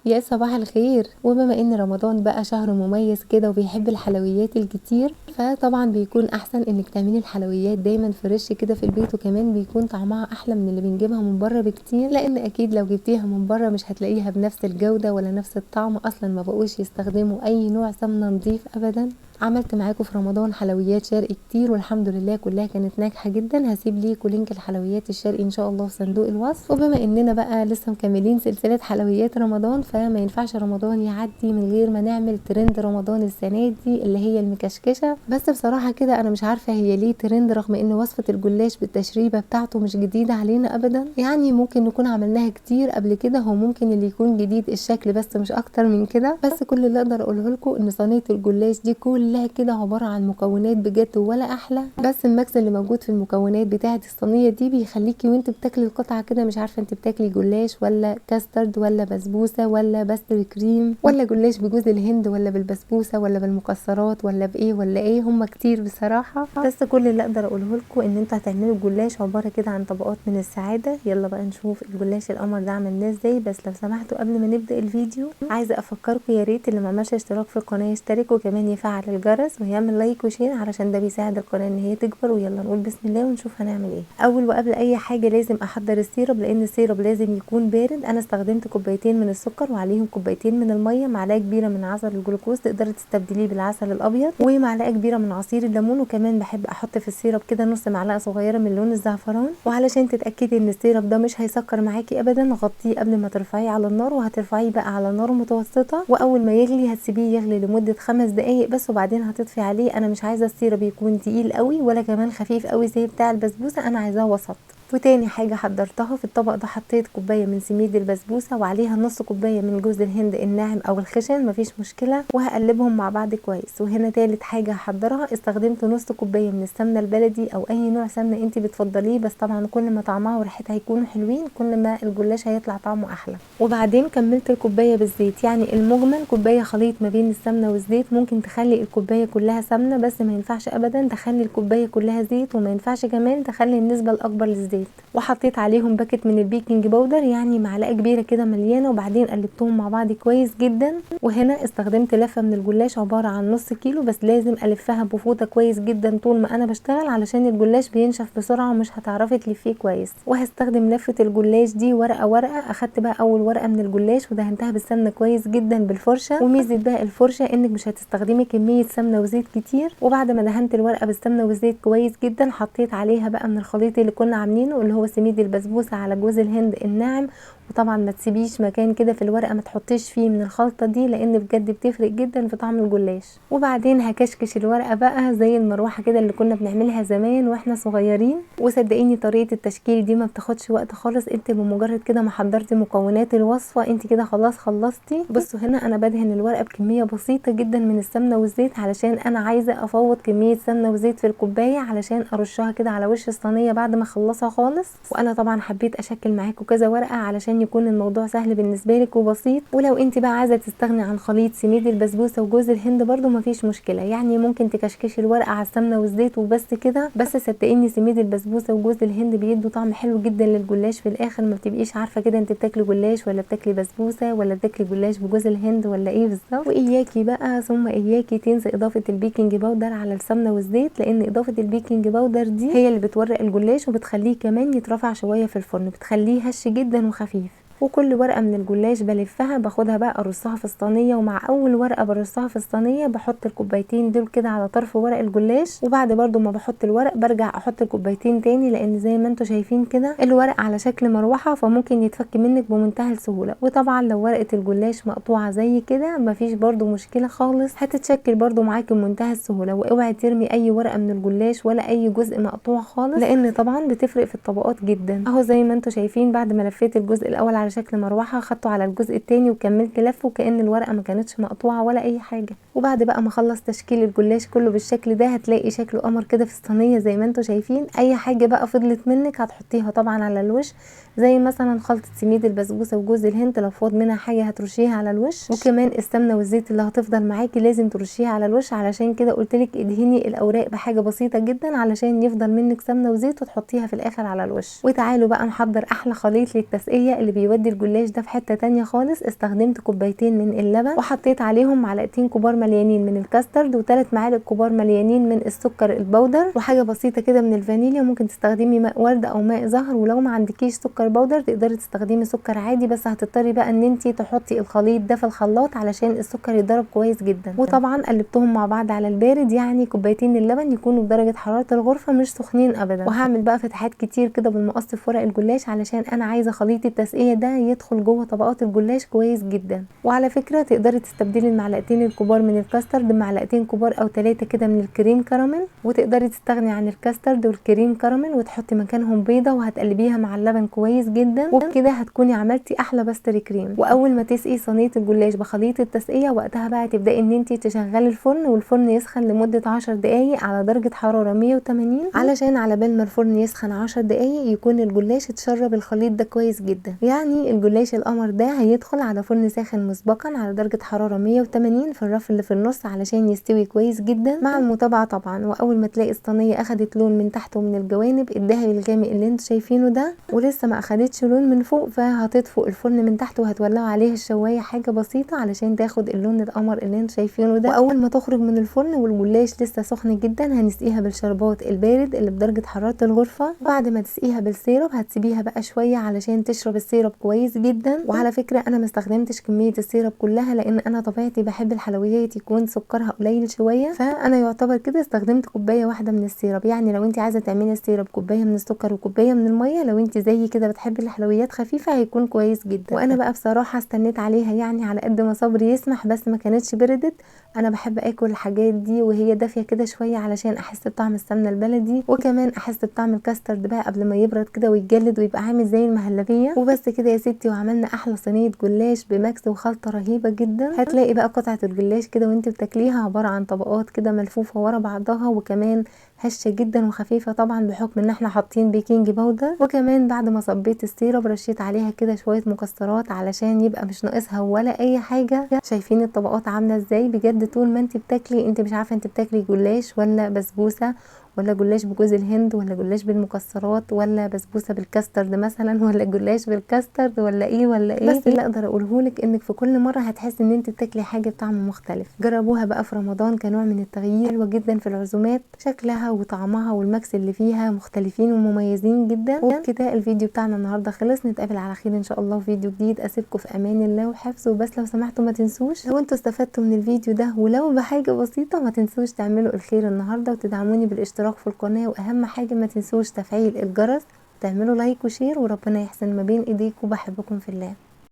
يا صباح الخير. وبما ان رمضان بقى شهر مميز كده وبيحب الحلويات الكتير، فطبعا بيكون احسن انك تعملي الحلويات دايما fresh كده في البيت، وكمان بيكون طعمها احلى من اللي بنجيبها من بره بكتير، لان اكيد لو جبتيها من بره مش هتلاقيها بنفس الجودة ولا نفس الطعم. اصلا ما بقوش يستخدموا اي نوع سمنة نظيف ابدا. عملت معاكم في رمضان حلويات شرقي كتير والحمد لله كلها كانت ناجحة جدا. هسيب ليكم link الحلويات الشرقي ان شاء الله في صندوق الوصف. وبما اننا بقى لسه مكملين سلسلة حلويات رمضان، فما ينفعش رمضان يعدي من غير ما نعمل ترند رمضان السنة دي اللي هي المكشكشه. بس بصراحة كده انا مش عارفه هي ليه ترند، رغم ان وصفه الجلاش بالتشريبه بتاعته مش جديدة علينا ابدا، يعني ممكن نكون عملناها كتير قبل كده، هو ممكن اللي يكون جديد الشكل بس مش اكتر من كده. بس كل اللي اقدر اقوله لكم ان صينية الجلاش دي كلها كده عبارة عن مكونات بجد ولا احلى، بس ال mix اللي موجود في المكونات بتاعه الصينية دي بيخليكي وانت بتاكلي القطعة كده مش عارفه انت بتاكلي جلاش ولا كاسترد ولا بسبوسه ولا pastry cream ولا جلاش بجوز الهند ولا بالبسبوسه ولا بالمكسرات ولا بايه ولا ايه، هم كتير بصراحة. بس كل اللي اقدر اقوله لكم ان انتوا هتعملوا الجلاش عبارة كده عن طبقات من السعادة. يلا بقى نشوف الجلاش القمر ده عملناه ازاي. بس لو سمحتوا قبل ما نبدا الفيديو عايزه افكركم، يا ريت اللي ما عملش اشتراك في القناة يشترك، وكمان يفعل الجرس ويعمل like و share علشان ده بيساعد القناة ان هي تكبر. ويلا نقول بسم الله ونشوف هنعمل ايه. اول وقبل اي حاجة لازم احضر ال syrup، لان ال syrup لازم يكون بارد. انا استخدمت كوبايتين من السكر وعليهم كوبايتين من المية، معلقه كبيرة من عسل الجلوكوز تقدري تستبدليه بالعسل الابيض، ومعلقة كبيرة من عصير الليمون. وكمان بحب احط في ال syrup كده نص معلقه صغيرة من لون الزعفران. وعلشان تتاكدي ان ال syrup ده مش هيسكر معاكي ابدا، غطيه قبل ما ترفعيه على النار، وهترفعيه بقى على نار متوسطه، واول ما يغلي هتسيبيه يغلي لمدة 5 دقائق بس، وبعدين هتطفي عليه. انا مش عايزه ال syrup يكون تقيل قوي ولا كمان خفيف قوي زي بتاع البسبوسه، انا عايزاه وسط. وتاني حاجة حضرتها في الطبق ده، حطيت كوباية من سميد البسبوسه وعليها نص كوباية من جوز الهند الناعم او الخشن مفيش مشكلة، وهقلبهم مع بعض كويس. وهنا تالت حاجة هحضرها، استخدمت نص كوباية من السمنة البلدي او اي نوع سمنه انت بتفضليه، بس طبعا كل ما طعمها وريحتها هيكونوا حلوين كل ما الجلاش هيطلع طعمه احلى. وبعدين كملت الكوباية بالزيت، يعني المجمل كوباية خليط ما بين السمنة والزيت. ممكن تخلي الكوباية كلها سمنه، بس ما ينفعش ابدا تخلي الكوباية كلها زيت، وما ينفعش كمان تخلي النسبة الاكبر للزيت. وحطيت عليهم packet من ال baking powder، يعني معلقه كبيرة كده مليانة، وبعدين قلبتهم مع بعض كويس جدا. وهنا استخدمت لفه من الجلاش عبارة عن نص كيلو، بس لازم الفها بفوطه كويس جدا طول ما انا بشتغل علشان الجلاش بينشف بسرعة ومش هتعرفي تلفيه كويس. وهستخدم لفه الجلاش دي ورقة ورقة. اخدت بقى اول ورقة من الجلاش ودهنتها بالسمنه كويس جدا بالفرشه، وميزه بقى الفرشة انك مش هتستخدمي كمية سمنه وزيت كتير. وبعد ما دهنت الورقة بالسمنه والزيت كويس جدا، حطيت عليها بقى من الخليط اللي كنا عاملينه اللي هو سميد البسبوسه على جوز الهند الناعم. وطبعا ما تسيبيش مكان كده في الورقة ما تحطيش فيه من الخلطة دي، لان بجد بتفرق جدا في طعم الجلاش. وبعدين هكشكش الورقة بقى زي المروحة كده اللي كنا بنعملها زمان واحنا صغيرين. وصدقيني طريقه التشكيل دي ما بتاخدش وقت خالص، انت بمجرد كده ما حضرتي مكونات الوصفة انت كده خلاص خلصتي. بصوا هنا انا بدهن الورقة بكمية بسيطة جدا من السمنة والزيت، علشان انا عايزه افوض كمية سمنه وزيت في الكوباية علشان ارشها كده على وش الصينية بعد ما اخلصها خالص. وانا طبعا حبيت اشكل معاكم كذا ورقة علشان يكون الموضوع سهل بالنسبة لك وبسيط. ولو انت بقى عايزه تستغني عن خليط سميد البسبوسه وجوز الهند برده مفيش مشكلة، يعني ممكن تكشكشي الورقة على السمنة والزيت وبس كده. بس صدقيني سميد البسبوسه وجوز الهند بيدوا طعم حلو جدا للجلاش في الاخر، ما بتبقيش عارفه كده انت بتاكلي جلاش ولا بتاكلي بسبوسه ولا بتاكلي جلاش بجوز الهند ولا ايه بالظبط. واياكي بقى ثم اياكي تنسي اضافه ال baking powder على السمنة والزيت، لان اضافه ال baking powder دي هي اللي بتورق الجلاش وبتخليه كمان يترفع شوية في الفرن، بتخليه هش جدا وخفيف. وكل ورقة من الجلاش بلفها باخدها بقى ارصها في الصينية، ومع اول ورقة برصها في الصينية بحط الكوبايتين دول كده على طرف ورق الجلاش. وبعد برده ما بحط الورق برجع احط الكوبايتين تاني، لان زي ما انتم شايفين كده الورق على شكل مروحة فممكن يتفك منك بمنتهى السهولة. وطبعا لو ورقة الجلاش مقطوعة زي كده مفيش برده مشكلة خالص، هتتشكل برده معاكي بمنتهى السهولة. واوعي ترمي اي ورقة من الجلاش ولا اي جزء مقطوع خالص، لان طبعا بتفرق في الطبقات جدا. اهو زي ما انتم شايفين بعد ما لفيت الجزء الاول على شكل مروحة خدته على الجزء التاني وكملت لفه وكأن الورقة ما كانتش مقطوعة ولا اي حاجة. وبعد بقى ما اخلص تشكيل الجلاش كله بالشكل ده هتلاقي شكله قمر كده في الصينية زي ما انتم شايفين. اي حاجة بقى فضلت منك هتحطيها طبعا على الوش، زي مثلا خلطه سميد البسبوسه وجوز الهند لو فاض منها حاجة هترشيها على الوش، وكمان السمنة والزيت اللي هتفضل معاكي لازم ترشيها على الوش. علشان كده قلتلك ادهني الاوراق بحاجة بسيطة جدا علشان يفضل منك سمنه وزيت وتحطيها في الاخر على الوش. وتعالوا بقى نحضر احلى خليط للتسقيه اللي بيودي هيودي الجلاش ده في حتة تانية خالص. استخدمت كوبايتين من اللبن وحطيت عليهم معلقتين كبار مليانين من الكاسترد وثلاث معالق كبار مليانين من السكر البودر وحاجه بسيطة كده من الفانيليا. ممكن تستخدمي ماء ورد او ماء زهر، ولو ما عندكيش سكر بودر تقدري تستخدمي سكر عادي، بس هتضطري بقى ان انتي تحطي الخليط ده في الخلاط علشان السكر يتضرب كويس جدا. وطبعا قلبتهم مع بعض على البارد، يعني كوبايتين اللبن يكونوا بدرجة حرارة الغرفة مش سخنين ابدا. وهعمل بقى فتحات كتير كده بالمقص في ورق الجلاش علشان انا عايزه خليط التسقيه ده يدخل جوه طبقات الجلاش كويس جدا. وعلى فكرة تقدري تستبدلي المعلقتين الكبار من الكاسترد بمعلقتين كبار او 3 كده من الكريم كراميل، وتقدري تستغني عن الكاسترد والكريم كراميل وتحطي مكانهم بيضة وهتقلبيها مع اللبن كويس جدا، وبكده هتكوني عملتي احلى pastry cream. واول ما تسقي صينية الجلاش بخليط التسقيه وقتها بقى تبداي ان انت تشغلي الفرن، والفرن يسخن لمدة 10 دقائق على درجه حرارة 180، علشان على بال ما الفرن يسخن 10 دقائق يكون الجلاش اتشرب الخليط ده كويس جدا. يعني الجلاش القمر ده هيدخل على فرن ساخن مسبقا على درجه حرارة 180 في الرف اللي في النص علشان يستوي كويس جدا مع المتابعة طبعا. واول ما تلاقي الصينية اخدت لون من تحت ومن الجوانب الذهبي الغامق اللي انتوا شايفينه ده ولسه ما اخدتش لون من فوق، فهتطفوا الفرن من تحت وهتولعوا عليه الشوايه حاجة بسيطة علشان تاخد اللون القمر اللي انتوا شايفينه ده. واول ما تخرج من الفرن والجلاش لسه سخن جدا هنسقيها بالشربات البارد اللي بدرجة حرارة الغرفة. بعد ما تسقيها بال syrup هتسيبيها بقى شوية علشان تشرب ال syrup كويس جدا. وعلى فكرة انا ما استخدمتش كمية ال syrup كلها لان انا طبيعتي بحب الحلويات يكون سكرها قليل شوية، فانا يعتبر كده استخدمت كوباية واحدة من ال syrup. يعني لو انت عايزه تعملي ال syrup كوباية من السكر وكوبايه من المية، لو انت زي كده بتحبي الحلويات خفيفة هيكون كويس جدا. وانا بقى بصراحة استنيت عليها يعني على قد ما صبري يسمح، بس ما كانتش بردت. انا بحب اكل الحاجات دي وهي دافيه كده شوية علشان احس بطعم السمنة البلدي، وكمان احس بطعم الكاسترد بقى قبل ما يبرد كده ويتجلد ويبقى عامل زي المهلبيه. وبس كده يا ستي، وعملنا احلى صينية جلاش ب mix وخلطه رهيبة جدا. هتلاقي بقى قطعه الجلاش كده وانت بتاكليها عبارة عن طبقات كده ملفوفه ورا بعضها، وكمان هشه جدا وخفيفة طبعا بحكم ان احنا حاطين baking powder. وكمان بعد ما صبيت ال syrup رشيت عليها كده شوية مكسرات علشان يبقى مش ناقصها ولا اي حاجة. شايفين الطبقات عامله ازاي؟ بجد طول ما انت بتاكلي انت مش عارفه انت بتاكلي جلاش ولا بسبوسه ولا جلاش بجوز الهند ولا جلاش بالمكسرات ولا بسبوسه بالكاسترد مثلا ولا جلاش بالكاسترد ولا ايه ولا ايه. بس اللي اقدر اقوله لك انك في كل مرة هتحسي ان انت بتاكلي حاجة بطعم مختلف. جربوها بقى في رمضان كنوع من التغيير، حلوة جدا في العزومات، شكلها وطعمها وال mix اللي فيها مختلفين ومميزين جدا. وكده الفيديو بتاعنا النهارده خلص، نتقابل على خير ان شاء الله في فيديو جديد. اسيبكم في امان الله وحفظه. وبس لو سمحتوا ما تنسوش لو انتوا استفدتوا من الفيديو ده ولو بحاجة بسيطة ما تنسوش تعملوا الخير النهارده وتدعموني بالاشتراك في القناة، واهم حاجة ما تنسوش تفعيل الجرس، تعملوا like و share، وربنا يحسن ما بين ايديكم. بحبكم في الله.